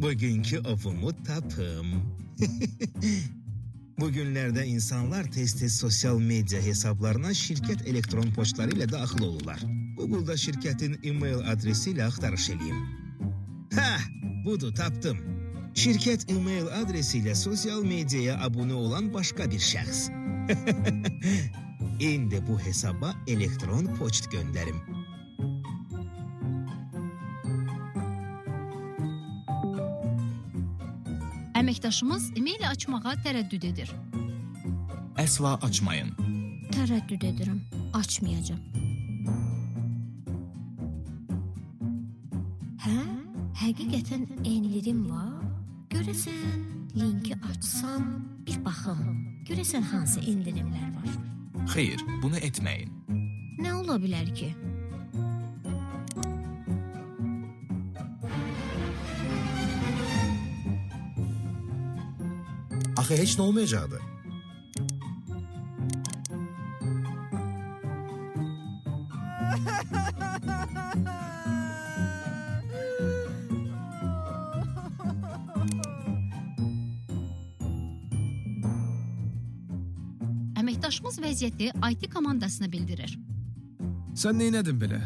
Bugünkü ovumu tapım. Bugünlərdə insanlar tez-tez sosial media hesablarına şirkət elektron poçtları ilə daxil olurlar. Google'da şirkətin e-mail adresi ilə axtarış eləyim. Hə, budur, tapdım. Şirkət e-mail adresi ilə sosial mediaya abunə olan başqa bir şəxs. İndi bu hesaba elektron poçt göndərim. Əməkdaşımız e-maili açmağa tərəddüd edir. Əsla açmayın. Tərəddüd edirəm. Açmayacağam. Hə? Həqiqətən endirim var? Görəsən, linki açsam, bir baxım. Görəsən hansı endirimlər var? Xeyr, bunu etməyin. Nə ola bilər ki? Axı heç nə olmayacaqdı. Əməkdaşımız vəziyyəti IT komandasına bildirir. Sən nə elədin belə?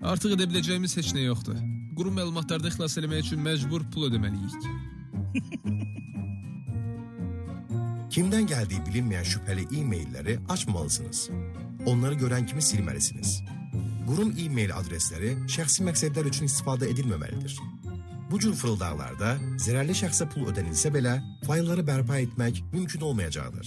Artıq edə biləcəyimiz heç nə yoxdur. Qurum məlumatlarda xilas eləmək üçün məcbur pul ödəməliyik. Kimdən gəldiyi bilinməyən şübhəli e-mailləri açmamalısınız. Onları görən kimi silməlisiniz. Qurum e-mail adresləri şəxsi məqsədlər üçün istifadə edilməməlidir. Bu cür fırıldaqlarda zərərli şəxsə pul ödənilsə belə faylları bərpa etmək mümkün olmayacaqdır.